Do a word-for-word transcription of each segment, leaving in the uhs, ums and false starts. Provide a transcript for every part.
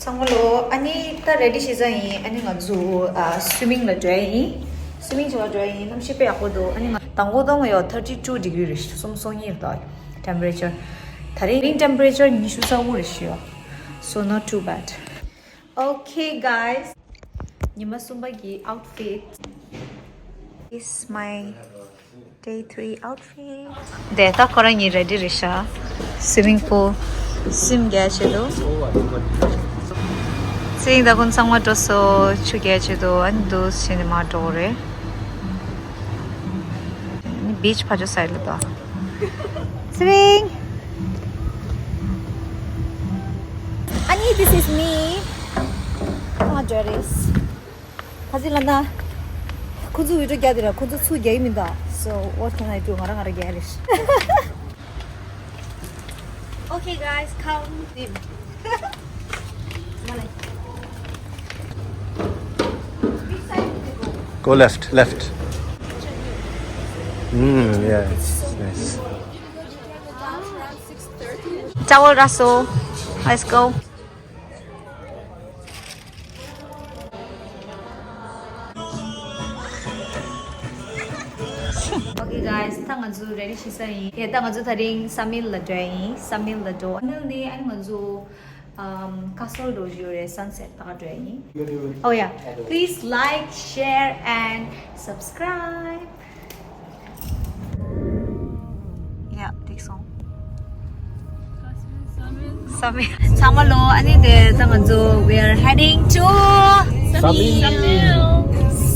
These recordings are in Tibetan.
ཚང་མ་ལོ། ཨ་ནི་ད་ready་བྱེད་ས་ཡིན། ཨ་ནི་ང་ཚོ་ཨ་swimming་ལ་འགྲོ་ཡ་ཡིན། swimming་བྱེད་པ་འགྲོ་ཡ་ཡིན། གནམ་གཤིས་དཔེ་ཡག་པོ་འདུག་ཨ་ནི་ང་དང་པོ་དང་ཡོ་thirty two degree་རེད། སུམ་སོ་གཉིས་རེད་དོ། temperature་ད་རིང་temperature་ཉི་ཤུ་རྩ་དགུ་རེད་ཤི་ཡོ། So not too bad. Okay guys, ཉི་མ་གསུམ་པ་གི་outfit. This is my day three outfit. དེ་ད་ཁོ་རང་གཉིས་ready་རེད་ཤག swimming pool swim་རྒྱག་ཆེད་དུ། swimming་ད་ཁོང་ཚང་མ་འགྲོ་སོང་། ཆུ་རྒྱག་ཆེད་དུ། ཨ་ནི་འདུག་བྱས་ནས་མར་འགྲོ་གི་རེད། ཨ་ནི་beach་ཕར་ཕྱོགས་side་ལ་འདུག Swing. ཨ་ནི་this is me. ཁོང་ང་འགྲོ་རེད། ཁ་སང་ལ་ན། ཁོ་ཚོ་video་རྒྱག་དེ་ར་ཁོ་ཚོ་ཚུར་རྒྱག་གི་མི་འདུག So what can I do? ང་རང་ང་རང་རྒྱག་རེད། Okay guys, come. Go left, left. Mm, yeah, it's nice. Towel Russell, let's go. Okay guys, ད་ང་ཚོ་ready་བྱེད་ས་ཡིན། ཡ་ད་ང་ཚོ་ད་རིང་Samal་ལ་འགྲོ་ཡ་ཡིན། Samal་ལ་འགྲོ། Samal་ནས་ཨ་ནི་ང་ཚོ་ཨམ་Kasol་འགྲོ་རྒྱུ་རེད། Sunset་ལྟ་ག་འགྲོ་ཡ་ཡིན། Oh yeah, please like, share and subscribe. Yeah, འགྲིག་སོང་། Samal། ཚང་མ་ལོ། ཨ་ནི་དེ་ད་ང་ཚོ་we are heading to Samal.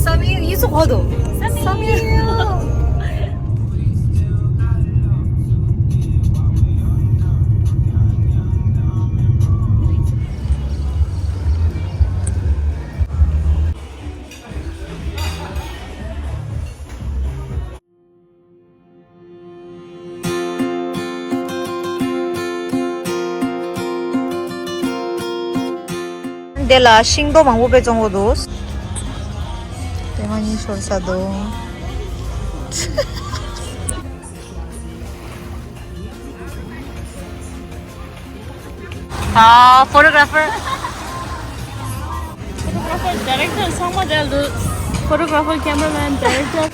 Samal། ཡིག་ཚོགས་འོག་ཏུ། Samal། Samal། དེ་ལ་ཤིང་ཏོག་མང་པོ་དཔེ་བཙོང་གི་འདུག་དེ་མ་ཉིད་ཤོར་ས་འདུག་ད་photographer། Photographer, director ཚང་མ་དེར་འདུག Photographer, cameraman, director།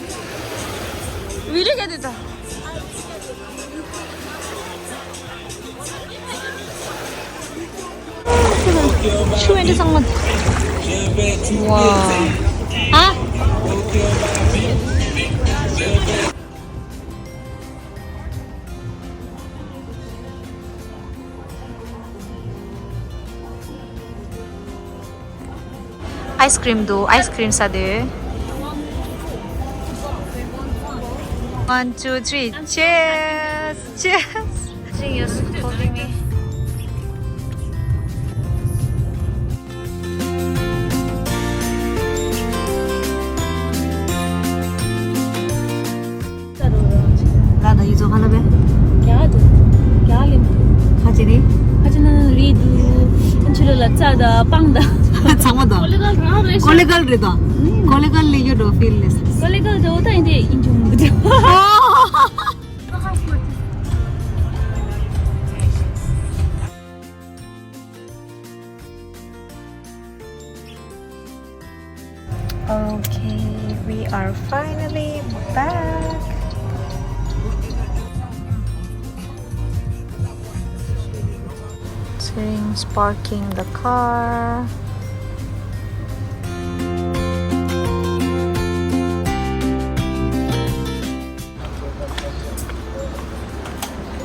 video་ག་དེ་ད། ཆུ་བེད་ཚང་མ། ཝ། ཨ། ice cream འདུག ice cream ཟ་དེ། One, two, three. Cheers! Cheers! You're holding me. ལ་ད་ཡིག་ཚོགས་ཁ་ལ་བས། རྒྱ་དུ། རྒྱ་ལིམ། ཁ་ཅི་རེད། ཁ་ཅི་ན་རེད་དུ། ཁ་ཅི་ལ་ལ་ཙ་ད་པང་ད། ཚང་མ་ད། ཀོ་ལེ་གལ་རང་རེད། ཀོ་ལེ་གལ་རེད་ད། ཀོ་ལེ་གལ་ལི་ཡོད་འགྲོ་ཕིལ་ལེས། ཀོ་ལེ་གལ་ད་འོ་ད་ཡིན་དེ་ཡིན་ཅུང་མི་འདུག Okay, we are finally back. Since parking the car.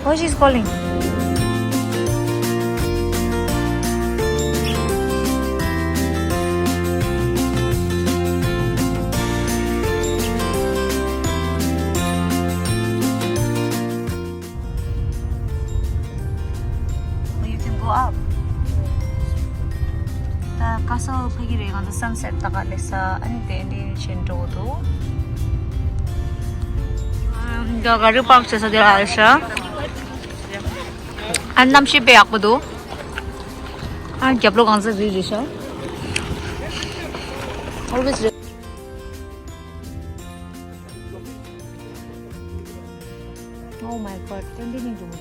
Oh, she's calling. Oh, you can go up. ད་ཀ་སལ་ཕ་གི་རེད། ང་ཚོ་སན་སེཊ་ལྟ་ག་སླེབས་ས། ཨ་ནི་དེ་འདྲའི་ཆེན་འགྲོ་འདུག་ཨམ། ད་ག་རི་པག་བྱེད་ས་དེ་ལ་ཨ་ཤ། ཨ་གནམ་གཤིས་དཔེ་ཡག་པོ་འདུག་ཨ་རྒྱབ་ལོགས་གང་ས་རི་རེད་ཤག Always red. Oh my god, ཏན་ཏན་ཡིན་འདུག་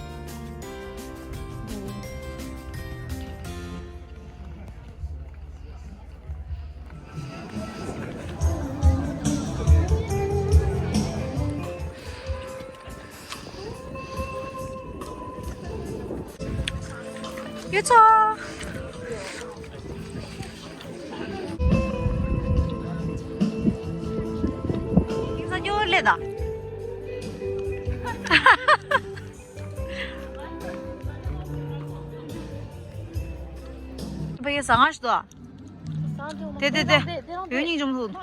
ཁྱེད་ཚོ། ཁྱེད་ཚོ་སྐྱོ་བོ་ལས་ད། བུ་ཡི་ཟ་ང་ཞིག་ཏོ། དེ་དེ་དེ། ཡོད་སྙིང་རྗེ་མོ་འདུག།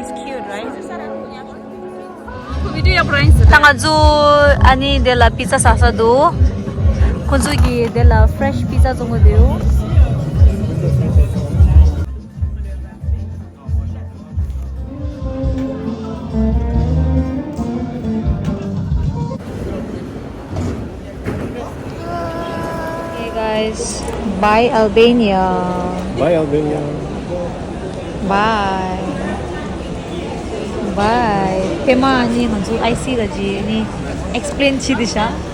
It's cute, right? ད་ང་ཚོ་ཨ་ནི་དེ་ལ་པི་ཛ་ཟ་ས་འདུག། ཁོ་ཚོ་གིས་དེ་ལ་ཕི་རེཤ་པི་ཛ་བཙོང་གི་འདུག། Hey guys, bye Albania. Bye Albania. Bye. Bye. ཕ་མ་ནི་ང་ཚོ་ཨའི་སི་ལ་ཇི་ནི་ཨེགས་པི་ལེན་བྱེད་དེ་ཤག།